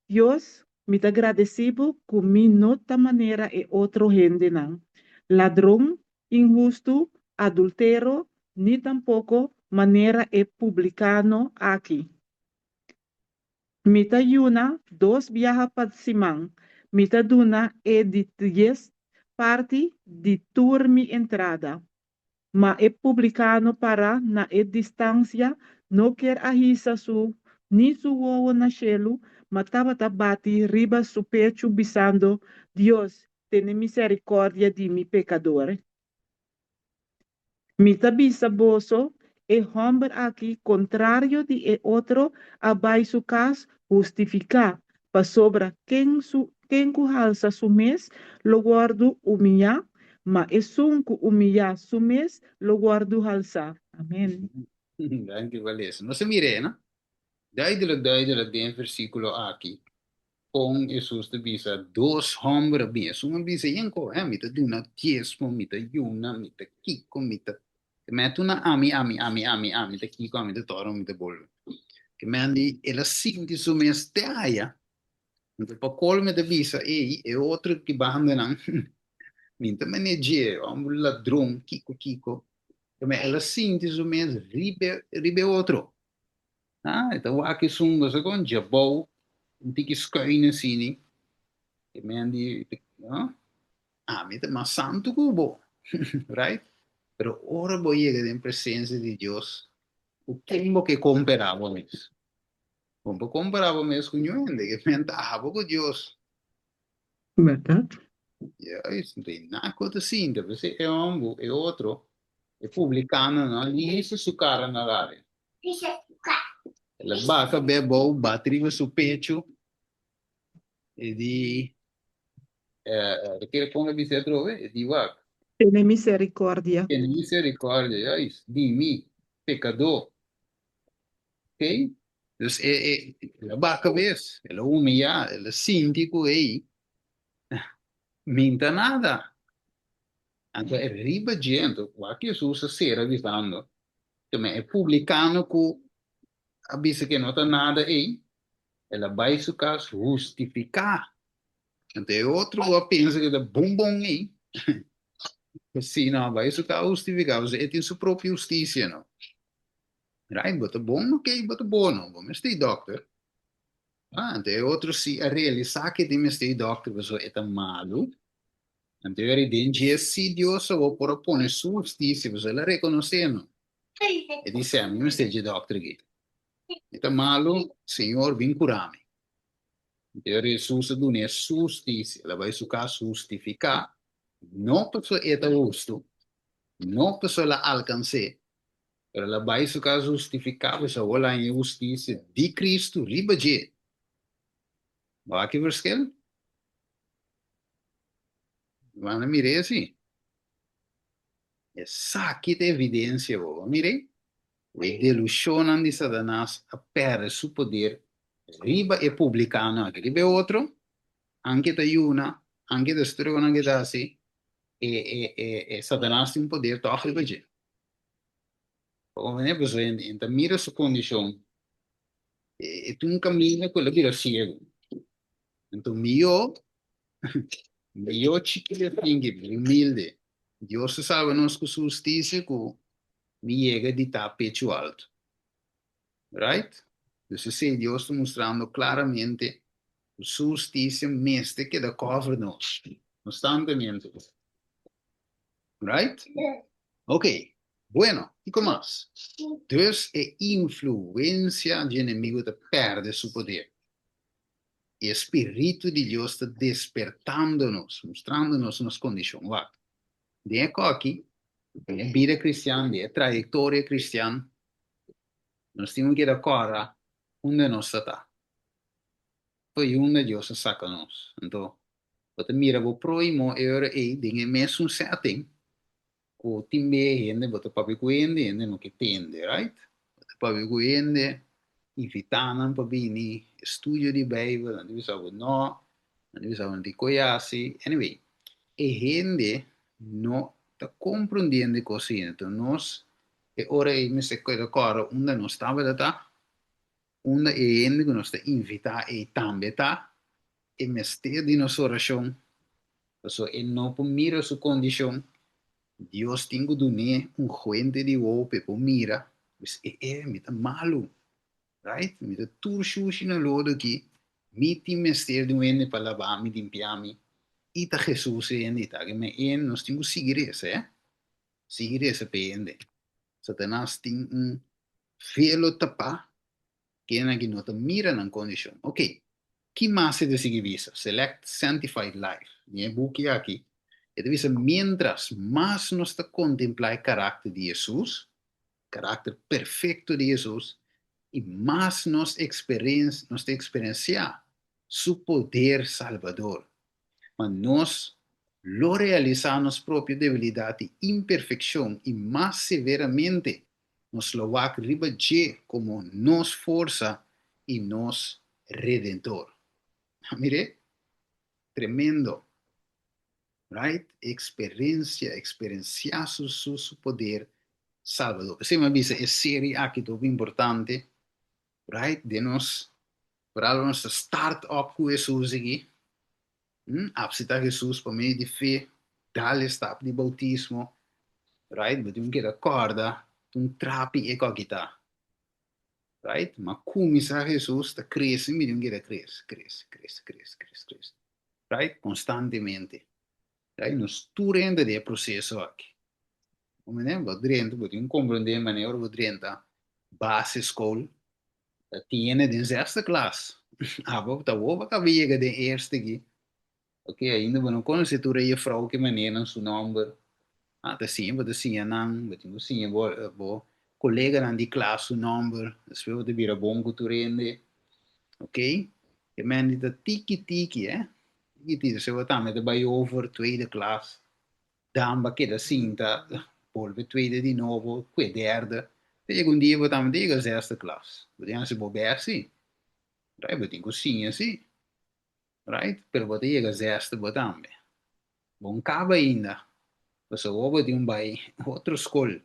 Dios, mi ta gradesí bo ku mi no ta manera e otro hendenan, ladron, inhustu, adultero, ni tampoko manera e publikano aki. Mi ta yuna dos biaha pa siman, mi ta duna e di dies parti di tur mi entrada. Ma e publikano pará na e distansia no ker a hisa su ni su wowo na shelu, ma tabata bati riba su pechu bisando, Dios, tene miserikòrdia di mi pekador. Mi ta bisa boso, e hòmber aki, kontrario di e otro, a bai su kas hustifiká, pasobra ken su ken ku halsa su mes lo wòrdu humiyá, ma esun ku humiyá su mes lo wòrdu halsá. Amèn. Danki pa lesa. Nos a mir'é, no? Duidelijk, duidelijk den e versíkulo aki kon Hesus ta bisa dos hòmber a bin. Esun a bisa, Yenko, hè, mi ta duna diesmo, mi ta yuna, mi ta kiko, mi ta. Ke men a tuna ami, ami, ami, ami, ami ta kiko, ami ta tòrò, mi ta bolbe. Ke men di, el a sinti su mes te aya. Anto pa kolmo e ta bisa, ey, e otro ki bandanan, mi ta manej'é, hòmber ladron, kiko, kiko. Ke men el a sinti su mes riba, riba e otro. Ah, e ta wak esun bo sa kon djabou, un tiki skuin asini. E men di, ah, ami ta mas santu ku bo. Right? Pero ora bo yega den presensia di Dios, ku ken bo ke kompará bo mes? Bo por kompará bo mes ku niun hende, ke men ta abo ku Dios. Bèrdat. Juist, no tin nada ku ta sinti, p'esei e hòmber, e otro, e publikano no a hisa su kara na laria. El a baka be abou, bati riba su pechu i di, eh, kere kon a bisa atrobe? E di wak. Tene misericordia. Tene misericordia, juist, di mi, pecadó. Ok? Dus e, e, el a baka bes, el a humillá, el a sinti ku ei, mi n'ta nada. Anto e riba dje, anto wak Hesus a sera bisando, Tome e publikano ku a bisa ku e no ta nada ei, el a bai su kas hustifiká. Anto e otro ku a pensa ku ta bon bon ei, si no, bai su ka hustifiká, pasobra e tin su propio hustisia no. Right, bo ta bon, ok, bo ta bono, bo mester e dòkter. Ah, anto e otro si a realisá ku e tin mester e dòkter pasobra e ta malu. Anto e ora den dje si Dios awor por a pone su hustisia pasobra el a rekonosé no. E di, Mi mester dje dòkter aki. Mi ta malu, Señor bin kura mi. Anto e ora Hesus a dun'é su hustisia, el a bai su kas hustifiká, no pasobra e ta hustu, no pasobra el a alkans'é, Pero el a bai su kas hustifiká, pues awor el a haña e hustisia di Kristu riba dje. Bo wak e verschil? Bo a mir'é si? Esaki ta evidensia bo. Bo a mir'é? Ku e delushonnan di Satanas a pèrdè su poder riba e publikano aki. Riba e otro, anke ta yuna, anke ta strugonan ke ta hasi, e e e e Satanas tin un poder tòg riba dje. Pa komprendé pasobra e ta mira su kondishon, e tin un kaminda ku el a bira siegu. Anto mihó, mihó chikito tin ki humilde. Dios ta salba nos ku su hustisia ku mi yega di ta pechu altu. Right? Dus esei Dios ta mustrando klaramente ku su hustisia mester keda kòver nos konstantemente. Right? Ok, bueno, kiko mas? Dus e influensia dje enemigu ta pèrdè su poder. E spiritu di Dios ta despertando nos, mustrando nos nos kondishon. Wak, den e kòki, den e bida kristian, den e trayektoria kristian, nos tin ku keda kòrda unda nos ta ta. Fo'i unda Dios a saka nos. Anto, bo ta mira bo próhimo e ora ei den e mesun setting ku tin be hende, bo ta papia ku hende, hende no ke tende, right? Bo ta papia ku hende, invitá nan pa bini estudio di Beibel, nan ta bisa bo no, nan ta bisa bo no tin koe hasi. Anyway, e hende no ta komprondiendo e kos ainda. Enton nos e ora ei mester keda kòrda unda nos tabata ta, Unda e hende ku nos ta invitá ei tambe ta, e mester di nos orashon, pasobra e no por mira su kondishon. Dios tin ku dun'é un huente di wowo pa e por mira, pues e e, mi ta malu, right? Mi ta tur shushi na lodo aki, mi tin mester di un hende pa laba mi, limpia mi, i ta Hesus e hende i ta. Ke men e nos tin ku sigui resa, eh? Sigui resa pa e hende. Satanas tin un velo tapá, kennan ki no ta mira nan kondishon. Ok, ki mas e ta sigui bisa? Select Sanctified Life, den e buki aki, e ta bisa miéntras mas nos ta kontemplá e karakter di Hesus, karakter perfekto di Hesus, i mas nos nos ta eksperensiá Su poder salbador. Ma nos lo realisá nos propio debilidat i imperfekshon i mas severamente nos lo wak riba dje komo nos forsa i nos Redentor. Mir'é? Tremendo! Right? Eksperensia, eksperensiá su su su poder salbador. P'esei mi a bisa e serie aki ta hopi importante, right? Den nos, vooral nos ta start up ku Hesus aki, Apsita Hesus pa medio di fe, dal e stap di boutismo, right? Bo tin ku keda kòrda ta un trapi e kòki ta, right? Ma kuminsá Hesus ta krese, mi tin ku keda krese, krese, krese, krese, krese, krese, right? Konstantemente, right? Nos tur hende den e proseso aki. Bo drenta, bo tin ku komprendé manera ora bo drenta basisschool, Ta tiene den zesde klas. Abo ta bo pa kaba yega den eerste aki. Ok, ainda bo no konosé tur e jefrou ke manenan su nòmber. Ah, ta siña, bo ta siña nan, bo tin ku siña bo bo koleganan di klas su nòmber. Despues bo ta bira bon ku tur hende. Ok, e men di ta tiki tiki, eh. Tiki tiki, despues bo tambe ta bai over tweede klas. Dan ba keda sinta, bolbe tweede di nobo, kue derde. Ta yega un dia bo tambe ta yega zesde klas. Bo tin hasi bo best si. Right, bo tin ku siña si. Right, pero bo ta yega zesde bo tambe. Bo no kaba ainda, pasobra awor bo tin un bai otro skol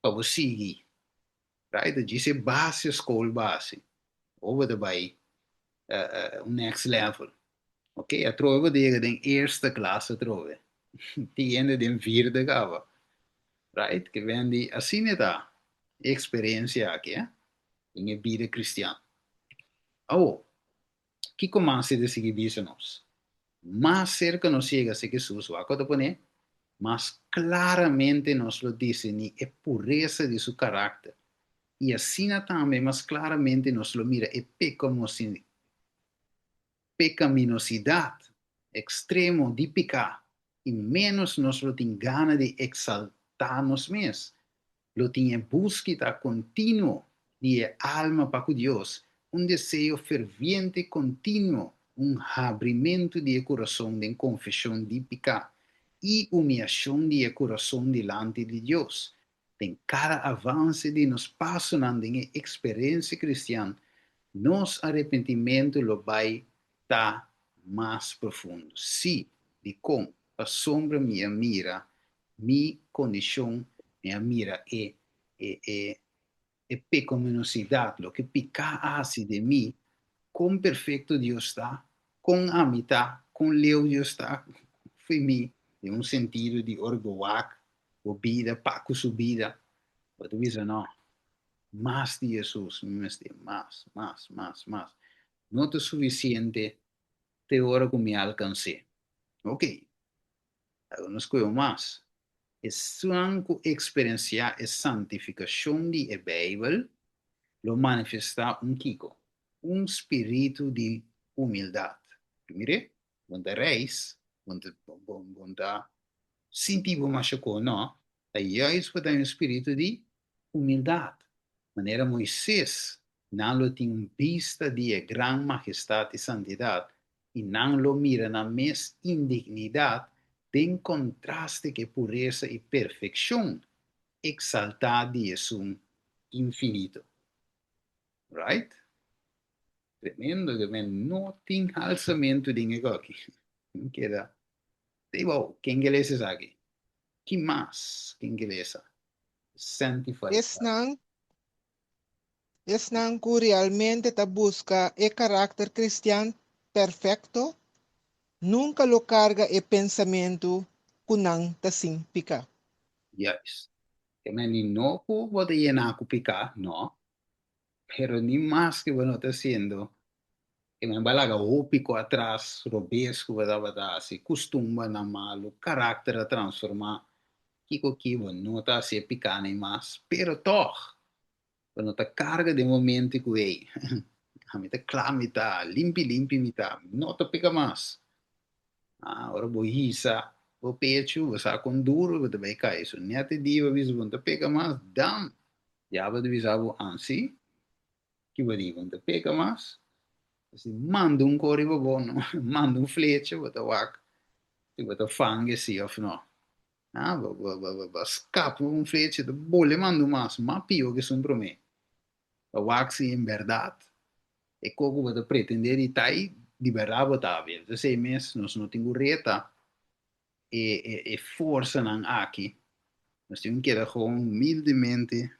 pa bo sigui. Right, ta djis e base skol base. Awor bo ta bai un next level. Ok, atrobe bo ta yega den eerste klas atrobe. Tin hende den vierde kaba. Right? Ke ben di asina e ta e eksperensia aki, eh, den e bida kristian. Awo, kiko mas e ta sigui bisa nos? Mas serka nos yega serka Hesus, wak ku ta pone, mas klaramente nos lo discerní e puresa di su karakter, i asina tambe mas klaramente nos lo mira e pekaminosidat ekstremo di piká, i ménos nos lo tin gana di eksaltá nos mes. Lo tin e búskeda kontinuo di e alma pa ku Dios, un deseo ferviente kontinuo, un habrimentu di e kurason den konfeshon di piká i humiashon di e kurason dilanti di Dios. Den kada avanse di nos pasonan den e eksperensia kristian, nos arepentimentu lo bai ta mas profundo. Sí, dikon? Pasobra mi a mira mi kondishon, mi a mira e e e e pekominosidat, loke piká a hasi den mi, kon perfekto Dios ta, kon ami ta, kon leu Dios ta fo'i mi, den un sentido di ora bo wak bo bida pa ku su bida, bo ta bisa no, mas di Hesus mi mester, mas, mas, mas, mas. No ta sufisiente te ora ku mi alkans'é. Oke, Laga nos kohe un mas. Esun ku eksperensiá e santifikashon di e Beibel lo manifestá un kiko? Un spiritu di humildat. Mir'é, bo no ta reis, bo no ta sinti bo masha ko, no. Ta juist bo ta un spiritu di humildat. Manera Moises, nan lo tin un bista di e gran majestat i santidat, i nan lo mira nan mes indignidat den kontraste ku e puresa i perfekshon eksaltá di Esun Infinito. Right? Tremendo ke men no tin halsamentu den e koki. Keda te bou. Ken ke lesa esaki? Ki mas ken ke lesa? Sanctified. Esnan Esnan ku realmente ta buska e karakter kristian perfekto nunka lo karga e pensamentu ku nan ta sin piká. Juist. Ke men ni no ku bo ta yená ku piká, no. Pero ni maske bo no ta hasiendo, ke men bo a laga hopi ku atras, robes ku bo tabata hasi, kustumbernan malu, karakter a transformá, kiko ki bo no ta hasi e pikánan ei mas, pero tòg Bo no ta karga den bo mente ku ey, ami ta kla, mi ta limpi limpi mi ta, mi no ta peka mas. Ah, ora bo hisa bo pechu, bo sa kon duru bo ta bai kai. So nèt e dia bo bisa bo no ta peka mas, dam! Diabel ta bisa bo, ansi, ki bo di, bo no ta peka mas? Si manda un kor riba bo, no, manda un flecha, bo ta wak si bo ta fange si òf no. Ah, bo, bo, bo, bo, bo skapa un flecha, ta bole manda un mas, mas pio ku esun promé. Pa wak si en bèrdat e kos ku bo ta pretendé di ta ei, di bèrdat bo ta habi. P'esei mes nos no tin ku reta e, e, e forsanan aki. Nos tin ku keda gewoon humildemente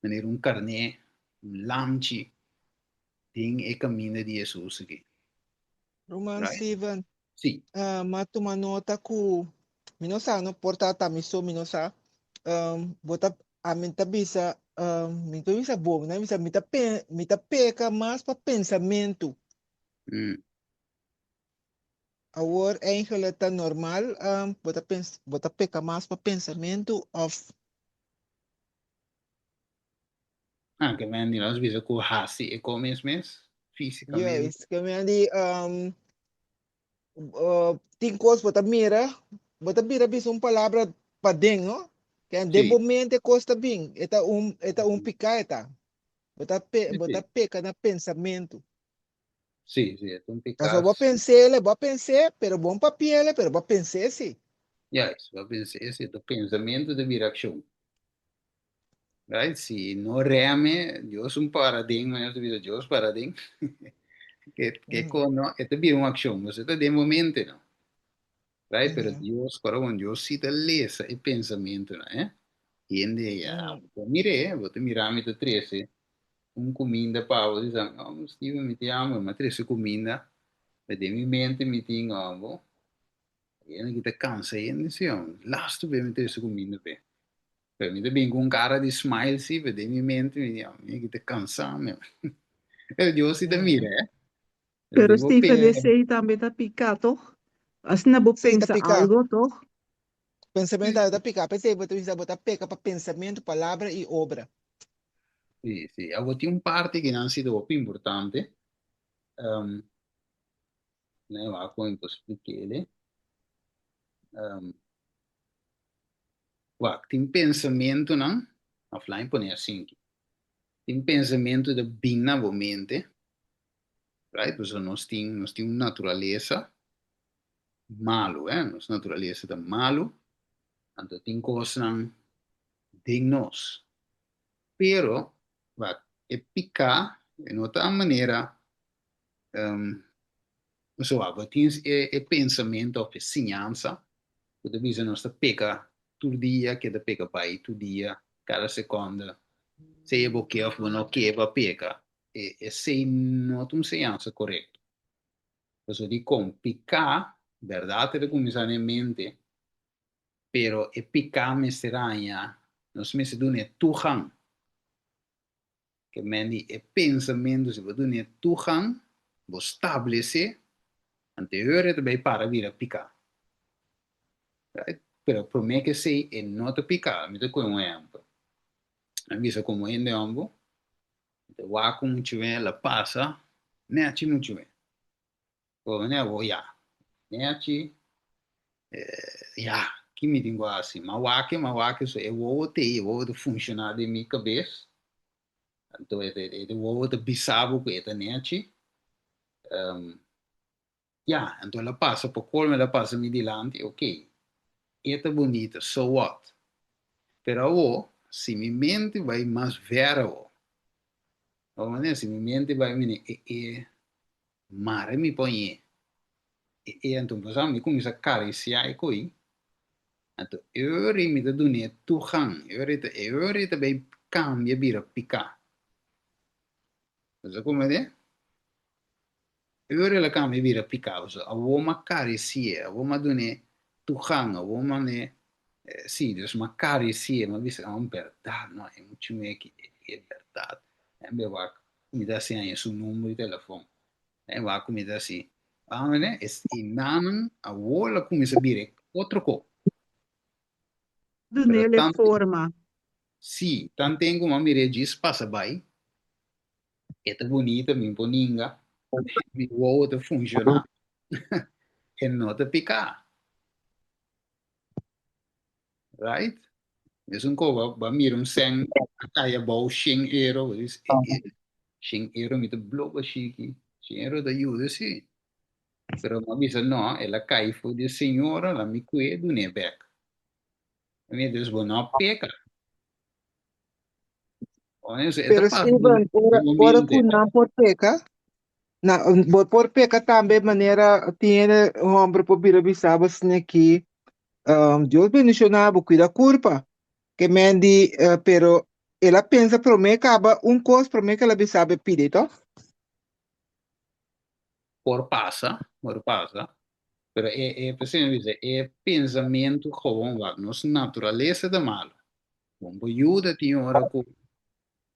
manera un karné, un lamchi den e kaminda di Hesus aki. Ruman Right? Steven, Sí. m'a tuma nota ku mi no sa, no por ta ta mi so, mi no sa. Bo ta, ami ta bisa, mi ta bisa bo, mi ta bisa mi ta pe, mi ta peka mas pa pensamentu. Awor eigenlijk ta normal, bo ta pens, bo ta peka mas pa pensamentu òf Ah, ke men di nos bisa ku hasi e ko mes mes, físikamente. Juist, ke men di um, uh, tin kos bo ta mira, bo ta mira bisa un palabra paden, no? Ke den Sí. bo mente kos ta bin, e ta un, e ta un piká e ta. Bo ta pe, bo ta peka na pensamentu. Sí, sí, e ta un piká. Pasobra bo pens'é, bo a pens'é, pero bo no papi'é, pero bo a pens'é sí. Juist, bo a pens'é sí, ta pensamentu ta bira akshon. Right? Si no reme, Dios un para den, manera ta bisa Dios para den. Ke, ke kon no, e ta bira un akshon, pasobra e ta den bo mente no. Right? Pero Dios, kora bon, Dios sí ta lesa e pensamentunan, eh. Hende ya, bo ta mir'é, bo ta mira mi ta trese un kuminda pa bo, di sa, oh, Steven, mi te amo, mi a trese kuminda. Pero den mi mente mi tin abo, hende ki ta kansa hende si hombre. Lastu be mi trese kuminda p'e. Pero mi ta bin ku un kara di smile si, pero den mi mente mi di, mi ki ta kansa mi. Pero Dios si ta mira, eh. Pero Den bo Steven, pensa. esei tambe ta piká, toch? Asina bo Sí, ta pensa piká. algo, toch? Pensamentu ta piká. P'esei bo ta bisa bo ta peka pa pensamentu, palabra i obra. Sí, sí. Abo tin un parti ki nan si ta hopi importante. Um, nee, wak kon mi por splik'é. Um, wak, tin pensamentunan, of laat mi pone asinki. Tin pensamentu ta bin na bo mente, right? Pasobra nos tin, nos tin un naturalesa malu, eh? Nos naturalesa ta malu, anto tin kosnan den nos. Pero, wak, e piká e no ta manera, um, pasobra bo tin e, e pensamentu òf e siñansa ku ta bisa nos ta peka tur dia, keda peka bai tur dia, kada sekònde, sea bo ke òf bo no ke bo a peka, e esei no ta un siñansa korekto. Pasobra dikon? Piká, bèrdat e ta kuminsá na e mente, pero e piká mester haña, nos mester duna e tugan. Ke men di e pensamentu, si bo duna e tugan, bo stablesé, anto e ora e ta bai para bira piká. Right? Pero promé ke esei e no ta piká. Mi ta kohe un ehèmpel. Mi a bisa komo hende hòmber, mi ta wak ku muchu el a pasa nèchi muchu. Bo manera bo ya nechi ya ki mi tin ku hasi m'a wak m'a wak so e wowo t'ei e wowo ta funshoná den mi kabes anto e e wowo ta bisa bo ku e ta nechi ya anto el a pasa pa kolmo el a pasa mi dilanti ok e ta bunita so what pero awo si mi mente bai mas ver awo bo manera si mi mente bai mene e e Mare mi poñ'é. E e anto pasá mi kuminsá karisiá e koi. Anto e ora ei mi ta dun'é tugan, e ora ei ta e ora ei ta bai kambia bira piká. Bo sa komprendé? E ora el a kambia bira piká, pasobra awor m'a karisi'é, awor m'a dun'é tugan, awor m'a ne sí, dus m'a karisi'é, m'a bisa, oh bèrdat no, e muchu meki, e bèrdat. En be wak Mi ta hasi haña su number di telefon. E wak ku mi ta hasi. Amo ne, es i nanan awor la kuminsá bira e otro ko. Pero Dunele tantu, forma. sí, tanten ku mi a mir'é djis pasa bai, e ta bunita, mi por ninga, mi wowo ta funshoná, e no ta piká. Right? Mesun ko ba ba mira un sèn a kai abou shen euro, bo dici, e e shen euro mi ta blo pa shiki, shen euro ta yuda si. Pero mi a bisa no, el a kai for di e señora, la mi kue dun'é bèk. Mi dus bo no a peka. Ones, e ta Pero pasa den Steven, ora, den ora ku momente. nan por peka, na, bo por peka tambe manera tin hende homber por bira bisa bo asina aki, um, Dios bendiciona bo, cuida curpa. Ke men di, eh, pero el a pensa prome caba un cos prome ke el a bisa bo e pidi, toch? Por pasa, por pasa. Pero e, e, p'esei mi bisa, e pensamentu gewoon wak, nos naturalesa ta malo. Bon bo yuda tin ora ku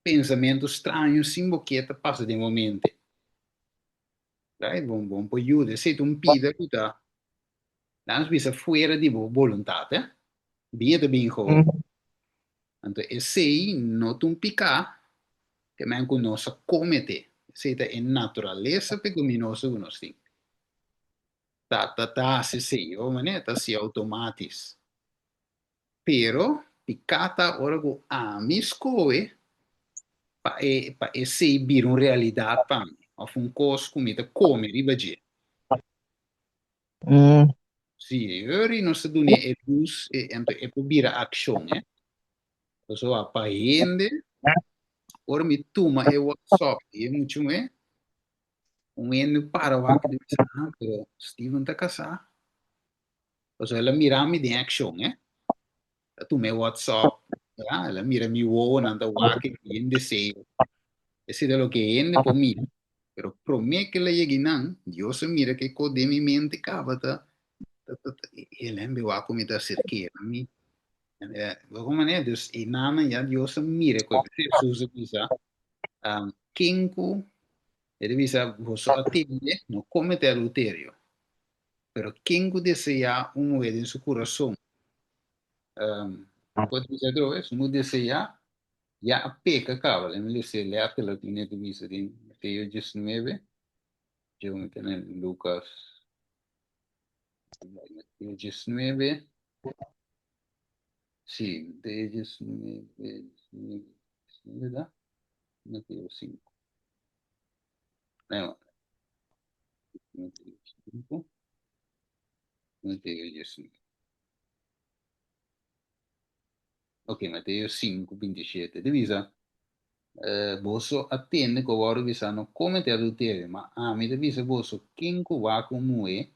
pensamentu straño sin bo ke ta pasa den bo mente. Right? Bon, bon por yuda. Esei ta un pida ku ta, laat nos bisa, fuera di bo boluntat, eh. Bin e ta bin gewoon. Anto esei no ta un piká ke men ku nos a kometé. Esei ta e naturalesa pekaminoso ku nos tin. Ta, ta, ta hasi esei, hoor manera, ta hasi outomatis. Pero piká ta ora ku ami skohe pa e pa esei bira un realidat pa mi òf un kos ku mi ta kome riba dje. Sí, e ora ei nos ta dun'é e lus e anto e por bira akshon, eh. Pasobra pa hende ora mi tuma e WhatsApp di e mucha muhé, un hende para wak i ta bisa, ah, pero Steven ta kasá. Pasobra el a mira mi den akshon, eh. El a tuma e WhatsApp, ya, el a mira mi wowonan ta wak i bien deseo. Esei ta loke hende por mira. Pero Promé ku el a yega einan, Dios a mira ku e kos den mi mente kaba ta ta ta ta el hende wak ku mi ta aserk'é na mi. Bo kon manera? Dus einanan ya Dios a mira ku Hesus a bisa, ken ku e ta bisa boso a tende no kometé adulterio, pero ken ku deseá un muhé den su kurason, por bisa otro bes, un ku deseá ya a peka kaba. Lei mi lesa e letterlijk mi ta bisa den Mateo diesnuebe, dje mi ta na Lukas, Mateo diesnuebe, si, Mateo diesnuebe, diesnuebe, diesnuebe ta? Mateo sinku. Mateo sinku, Mateo diesnuebe. Ok, Mateo 5, 27. Ta bisa, eh, boso a tende ku a wòrdu bisá, no komete adulterio, ma ami ta bisa boso, ken ku wak un muhé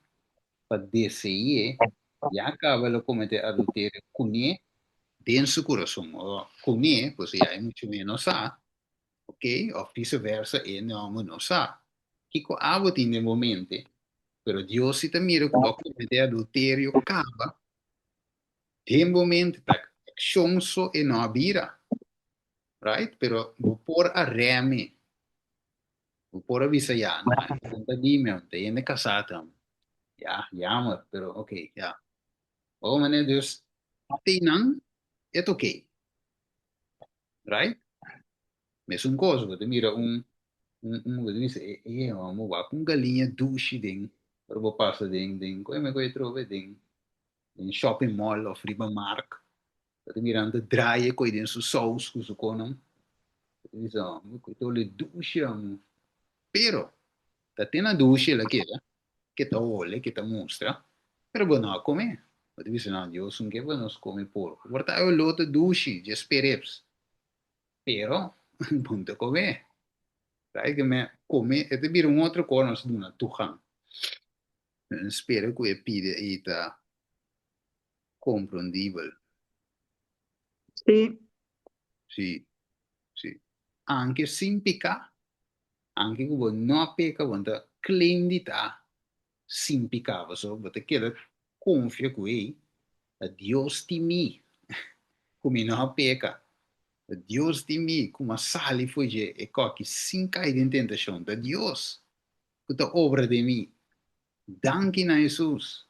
pa dese'é, ya kaba lo komete adulterio kuné den su kurason. O kuné, pues ya e mucha muhé no sa, ok, òf viseversa, e hòmber no sa. Kiko abo tin den bo mente? Pero Dios si ta mira ku bo a komete adulterio kaba Den bo mente ta accion so e no a bira, right? Pero bo por a reme, bo por a bisa ya, no, e ta di mi, ta hende casá tam. Ya, jammer, pero ok, ya. Oh, meneer, dus teinan e ta ok, right? Mesun cos, bo ta mira un, un, un, bo ta bisa, e, e, homo, wak un galiña dushi den, ora bo pasa den, den, koe me koe trobe, den, den shopping mall of riba mark bo ta mira nan ta draai e koi den su saus ku su konan bo ta bisa oh koi ta hole dushi amo pero ta te na dushi el a keda ke ta hole ke ta mustra pero bo no a kome bo ta bisa no Dios un ke pa nos kome porko por ta e olor ta dushi dje spereps pero bo no ta kome sabe ke me kome e ta bira un otro kos nos duna tugan. Mi spera ku e pide ei ta komprondibel. Sí. Sí, sí. Anke sin piká, anke ku bo no a peka, bo no ta claim di ta sin piká, pasobra bo ta keda konfia ku ei ta Dios tin mi, ku mi no a peka. Ta Dios tin mi ku mi a sali for dje e kòki sin kai den tentashon. Ta Dios. ku ta obra den mi. Danki na Hesus.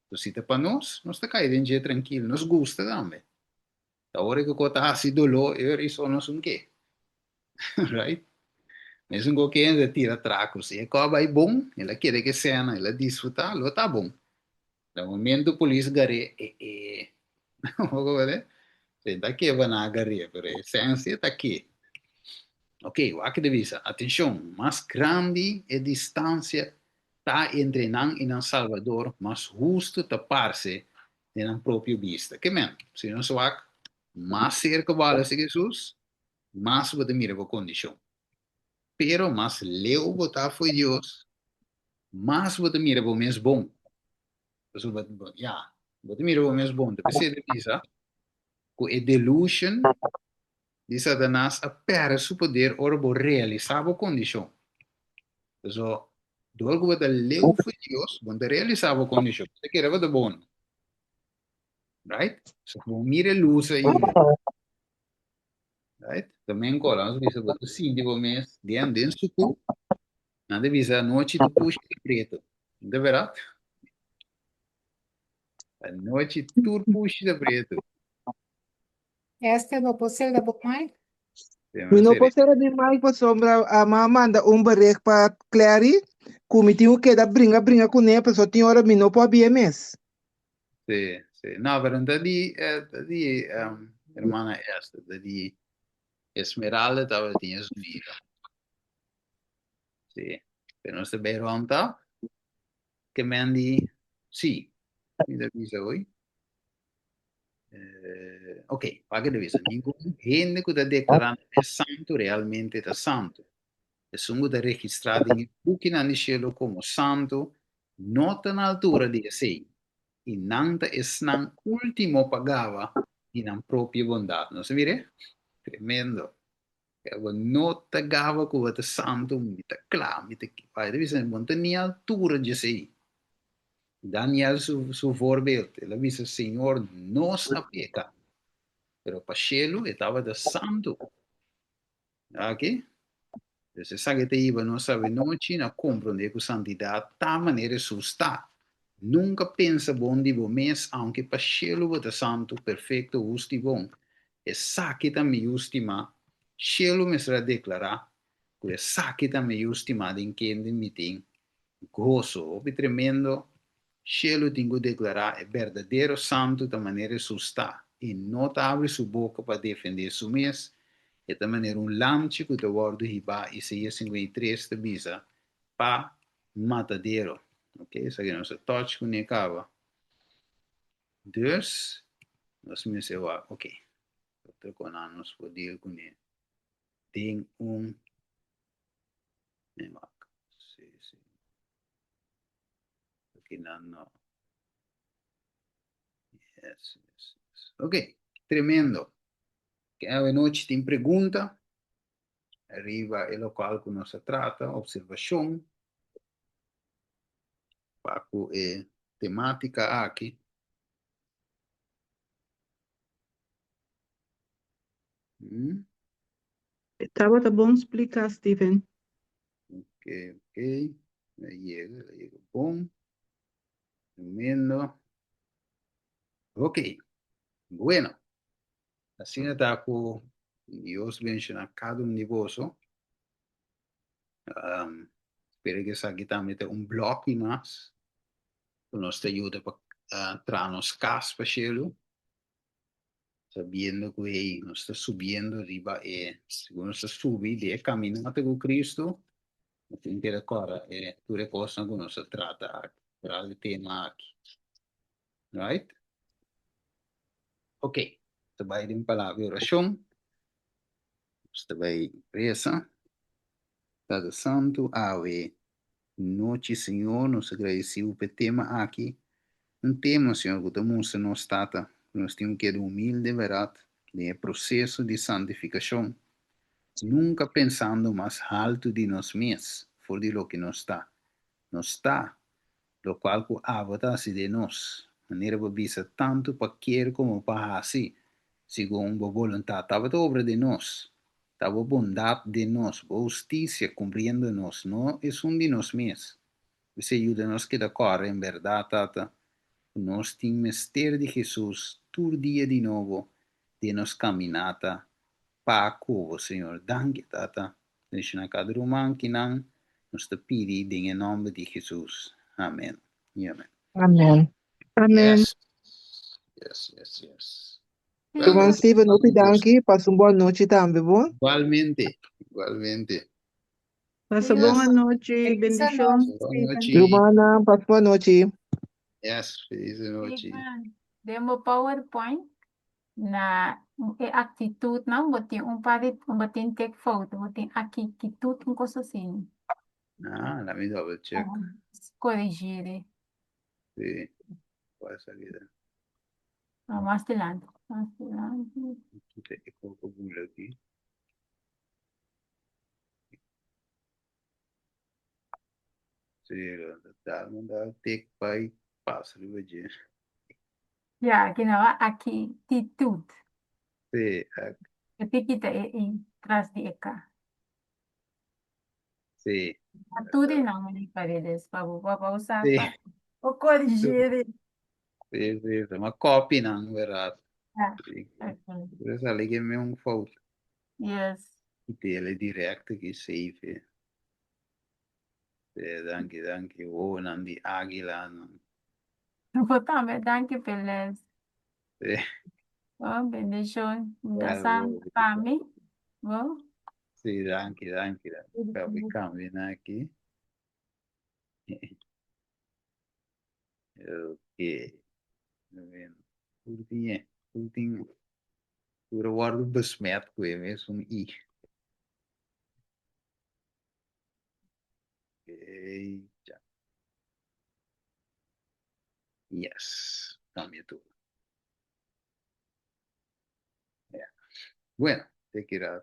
So si ta pa nos, nos ta kai den dje trankil, nos gusta tambe. Ta ora ku ta hasi doló, e ora iso nos un ke. Right? Mesun ku ke hende ta tira traku, si e kò bai bon, el a keda ke sena, el a disfrutá, lo ta bon. Na momento polis gar'é, e e. Bo wele? Si ta ke pa nan a gar'é, pero e esensia ta ke. Ok, wak ta bisa, atenshon, mas grandi e distansia ta entre nan i nan Salbador, mas hustu ta parse den nan propio bista. Ke men? Si nos wak mas serka bo hala si Hesus, mas bo ta mira bo kondishon. Pero mas leu bo ta fo'i Dios, mas bo ta mira bo mes bon. Pasobra bo, ya, bo ta mira bo mes bon. Ta p'esei ta bisa ku e delusion di Satanas a pèrdè su poder ora bo realisá bo kondishon. Pasobra dor ku bo ta leu fo'i Dios, bo no ta realisá bo kondishon. Bo ta kere bo ta bon. Right? So bo mira e lus ainda. Right? También kola, nos bisa bo ta sinti bo mes den den suku, nan ta bisa anochi tu pushi ta preto. No ta verdad? Anochi tur pushi ta preto. Esther, bo por cera bo mic? Mi no por cera mi mic pasobra a mama manda un bericht pa Clary ku mi tin ku keda bringa bringa kuné pasobra tin ora mi no por bia mes. Sí, sí. No, pero no ta di, eh, ta di um, hermana Esther, ta di Esmeralda tabatin e sonido. Sí. Pero nos ta bay rond ta. Ke men di, sí, mi ta bisa hoy. Eh, ok, pa ke ta bisa? Ningun hende ku ta deklará nan mes santu realmente ta santu. Esun ku ta registrá den e bukinan di shelu komo santu no ta na altura di esei, i nan ta esnan último pa gaba di nan propio bondat. Nos a mir'é? Tremendo! Bo no ta gaba ku bo ta santu, mi ta kla, mi ta bai ta bisa, bo no ta ni altura dje esei. Daniel su su voorbeeld, el a bisa, Señor, nos a peka, pero pa shelu e tabata santu. Aki, dus esaki ta hiba nos avenochi na komprondé ku santidat ta manera Hesus ta. Nunka pensa bon di bo mes, aunke pa shelu bo ta santu, perfekto, hustu i bon. Esaki ta mi yu stimá, shelu mester a deklará ku esaki ta mi yu stimá den kende mi tin goso. Hopi tremendo Shelu tin ku deklará e berdadero santu ta manera Hesus ta, i no ta abri su boka pa defendé su mes, e ta manera un lamchi ku ta wòrdu hibá, Isaías 53 ta bisa, pa matadero. Ok, esaki nos a touch kuné kaba. Dus, nos mester wak, ok, otro konan nos por deal kuné den un, wak, si, si. Aki nan no. Yes, yes, yes. Ok, tremendo. Ke awe nochi tin pregunta riba e lokual ku nos a trata, observashon pa ku e temátika aki. Hmm? Tabata bon spliká, Steven. Ok, ok. El a yega, el a yega bon. Tremendo. Ok. Bueno. Asina ta ku Dios benshoná kada un di boso. Um, spero ku esaki tambe ta un blòki mas ku nos ta yuda pa uh, traha nos kas pa shelu. Sabiendo ku hey, nos ta subiendo riba e, segun nos ta subi di e kaminata ku Kristu, nos tin ke rekòrda e tur e kosnan ku nos a trata aki, foral e tema aki. Right? Ok, nos ta bai den palabra di orashon. Nos ta bai resa. Tata Santu, awe nochi, Señor, nos ta gradeci Bo p'e tema aki. Un tema, Señor, cu ta mustra nos, Tata, cu nos tin cu keda humilde, berdad, den e proceso di santificacion, nunca pensando mas haltu di nos mes for di loke nos ta. Nos ta locual cu abo ta haci den nos, manera Bo bisa tantu pa kier como pa haci, segun Bo boluntad tabata obra den nos. Ta bo bondat den nos, bo hustisia kumpliendo nos, no esun di nos mes. P'esei yuda nos keda kòrda en bèrdat, Tata, ku nos tin mester di Hesus tur dia di nobo den nos kaminata pa ku bo, Señor. Danki, Tata. Bendishoná kada ruman kinan nos ta pidi den e nòmber di Hesus. Amen i amen. Amen. Amen. Yes. Yes, yes, yes. Ruman Steven, hopi danki. Pasa un bon nochi tambe, bon? Igualmente, igualmente. Pasa bon anochi, Feliz bendishon. anochi, Bon Steven. nochi. Rumannan, pasa bon nochi. Yes, feliz anochi. Steven, den bo PowerPoint na e actitudnan bo tin un par di bo tin tikfout, bo tin akikitud, un cos asina. Ah, laat me double check. Corrigir. Sí, cuál salida? No, mas dilanti, mas dilanti. Kita e koko bula aki. Sí, dal mandar tik pai pasa riba dje. Ja, aki no, actitud. Sí, ak, E te kita e i tras di e k. sí. A tur di nan di paredes pa bo pa bo sa Sí. pa bo corrigir. Sí, sí, ta ma copy nan, verdad. Ja, Sí. okay. Pero sali que me un fout. Yes. Y tele direct aquí safe. Sí, danki, danki. Oh, nan di águila nan. Bo tambe, danki p'e les. Sí. Oh, bendishon. Well, Sa bo, pa mi. Bo. Sí, danki, danki. Danki. Cambia cambia aki. Ok. Bien. Tur tin e, tur tin, tur a wordo besmet ku e mesun i. Ok, ja. Yes, cambia tur. Ja. Bueno, te kira.